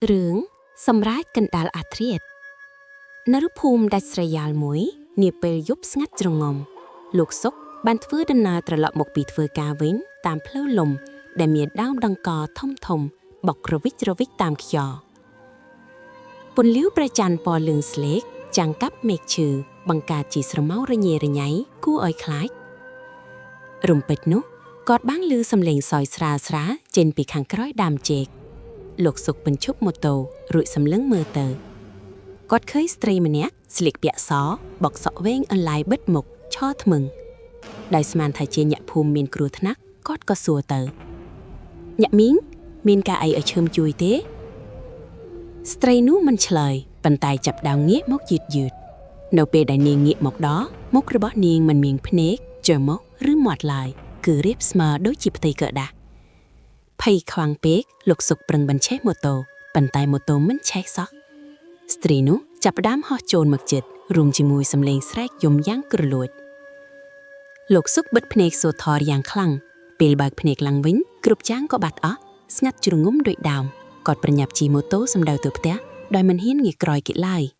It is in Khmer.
រឿងសម្រាចកណ្ដាលអាធ្រាតនៅភូមិដាច់ស្រយាលមួយនាពេលយប់ស្ងាត់ជ្រងំលោកសុកបានធ្វើដំណើរត្រឡប់មកពីធ្វើការវិញតាមផ្លូវលំដែលមានដើមដង្កធំធំបុករវិចរវិចតាមខ្យល់ពន្លឺព្រះច័ន្ទពណ៌លឿងស្លេកចាំងកាប់មេឃឈើបង្កើតជាស្រមោលរញ៉េរញ៉ៃគួរឲ្យខ្លាចរំពេចនោះគាត់បានឮសំឡេងសយស្រាលស្រាលចេញពីខាងក្រោយដើមចេក លោកសុកបញ្ឈប់ម៉ូតូរួចសម្លឹងមើលទៅគាត់ឃើញស្ត្រីម្នាក់ស្លៀកពាក់សបកសក់វែងអន្លាយបិទមុខឈរថ្មឹងដោយស្មានថាជាអ្នកភូមិមានគ្រោះថ្នាក់គាត់ក៏សួរទៅអ្នកមីងមានការអីឲ្យឈើមជួយទេស្ត្រីនោះមិនឆ្លើយប៉ុន្តែចាប់ដៅងាកមកយឺតយឺតនៅពេលដែលនាងងាកមកដល់មុខរបស់នាងមិនមានភ្នែកច្រមុះឬមាត់ឡើយគឺរាបស្មើដូចជាផ្ទៃក្រដាស ភ័យខ្លាំងពេកលោកសុកប្រឹងបញ្ឆេះម៉ូតូប៉ុន្តែម៉ូតូមិនឆេះសោះស្ត្រីនោះចាប់ផ្ដើមហោះចូលមកជិតរួមជាមួយសំឡេងស្រែកយំយ៉ាងគ្រលួចលោកសុកបិទភ្នែកសូថរយ៉ាងខ្លាំងពេលបើកភ្នែកឡើងវិញគ្រប់យ៉ាងក៏បាត់អស់ស្ងាត់ជ្រងំដូចដើមគាត់ប្រញាប់ជិះម៉ូតូសម្ដៅទៅផ្ទះដោយមិនហ៊ានងាកក្រោយគេឡើយ។